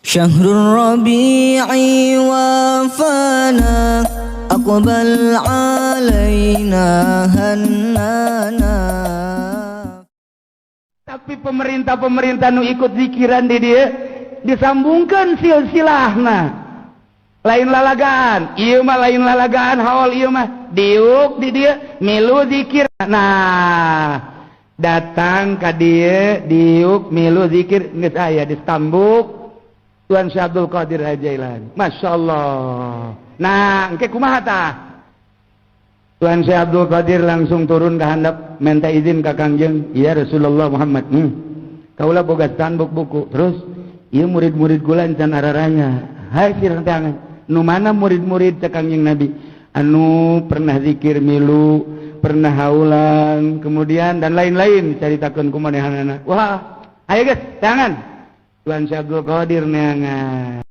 شهر الربيع وافانا أقبل علينا هنانا. Tapi pemerintah-pemerintah nu ikut zikiran di dieu disambungkan silsilahna. Lain lalagaan, ieu mah lain lalagaan haul ieu mah diuk di dieu milu zikir. Nah, datang ka dieu diuk milu zikir geus aya di stambuk Tuan Syekh Abdul Qadir Jailani. Masya Allah. Nah, engke kumaha tah? Tuan Syekh Abdul Qadir langsung turun ke handap minta izin ka Kangjeng, "Ya Rasulullah Muhammad, Kaula boga stambuk buku. Terus ieu murid-murid kula encan araranya. Hai sirang tangan. Nu mana murid-murid cek Kangjeng Nabi? Anu pernah zikir milu, pernah haulan, kemudian dan lain-lain caritakeun ku manehanana. Wah, ayo geus, tangan. Tuan Syekh Abdul Qadir neangan.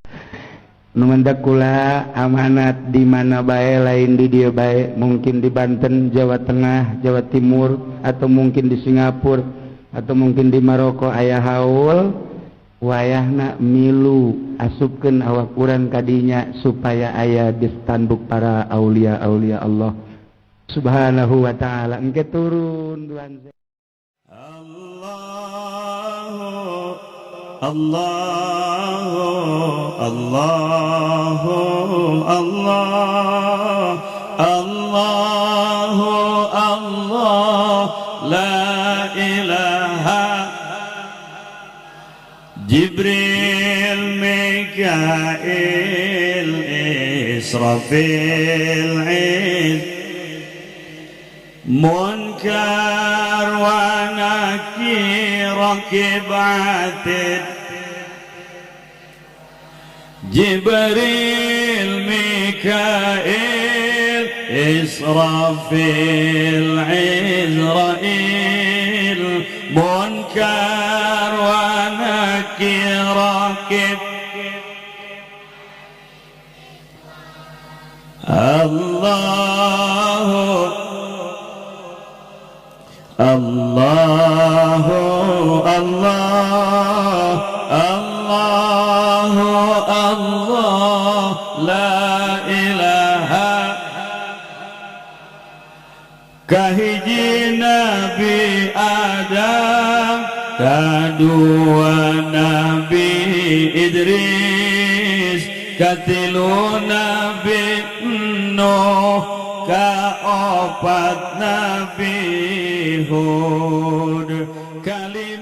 Nu mantak kula amanat di mana bae, lain di dieu bae, mungkin di Banten, Jawa Tengah, Jawa Timur, atau mungkin di Singapura, atau mungkin di Maroko aya haul, wayahna milu asupkeun awak urang kadinya supaya aya di stambuk para aulia-aulia Allah Subhanahu wa taala. Engke turun Tuan Allah, Allah, Allah, Allah, Allah, la ilaha. Jibril, Mikail, Israfil, Iz Munkar wa Nakir, Rakib, Atid. Jibril, Mikail, Israfil, Izrail, Munkar wa Nakir, Rakib. Allah, Allah, Allah, Allah, Allah, la ilaha. Kahiji Nabi Adam, kadua Nabi Idris, katilu Nabi Nuh, kaopat Nabi Hud, kalima